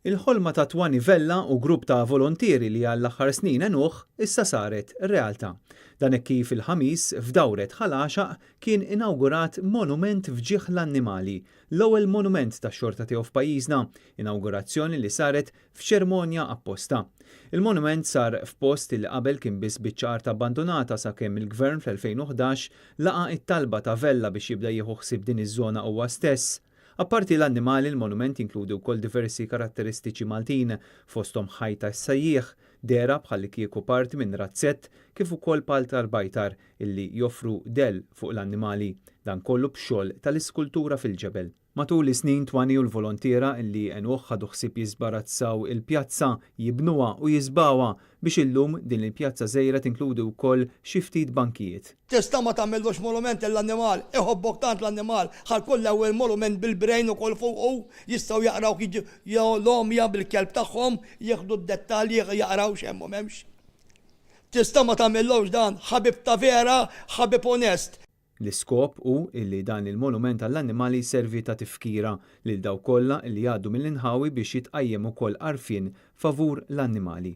Il-ħolma ta' Twani Vella u grupp ta' volontieri li għall-aħħar snin għenuh issa saret realtà. Dan hekk kif il-Ħamis f'Dawret Ħal Għaxaq kien inawgurat monument f'ġieħ l-annimali, l-ewwel monument tax-xorta tiegħu f'pajjiżna, inawgurazzjoni li saret f'ċermonja apposta. Il-monument sar f'post li qabel kien biss biċċa art abbandunata sakemm il-Gvern fl-2011 laqa' t-talba ta' Vella biex jibda jieħu ħsieb din iż-żona huwa stess. Apparti l-annimali, l-monument jinkludi wkoll diversi karatteristiċi Maltin, fosthom ħajta s-sajjieħ, dehra bħallikieku parti minn razzett kif ukoll pal tal-bajtar illi joffru dell fuq l-annimali, dan kollu b'xogħol tal-iskultura fil-ġebel. Matul is-snin Twani u l-volontiera illi għenuh ħadu ħsieb jiżbarazzaw il-pjazza, jibnuha u jiżbgħuha biex illum din il-pjazza żgħira tinkludi wkoll xi ftit bankijiet. Tista' ma tagħmillux monument lill-annimal, iħobbok tant l-annimal, ħa jkun l-ewwel monument bil-brain ukoll fuqu, jistgħu jaqrawk l-għomja bil-kelb tagħhom, jieħdu d-dettalji jaqraw x'hemm u m'hemmx. Tista' ma tagħmillux dan, ħabib ta' vera, ħabib onest. L-iskop hu illi dan il-monument għall-annimali jservi ta' tifkira lil dawk kollha illi jgħaddu mill-inħawi biex jitqajjem ukoll għarfien favur l-annimali.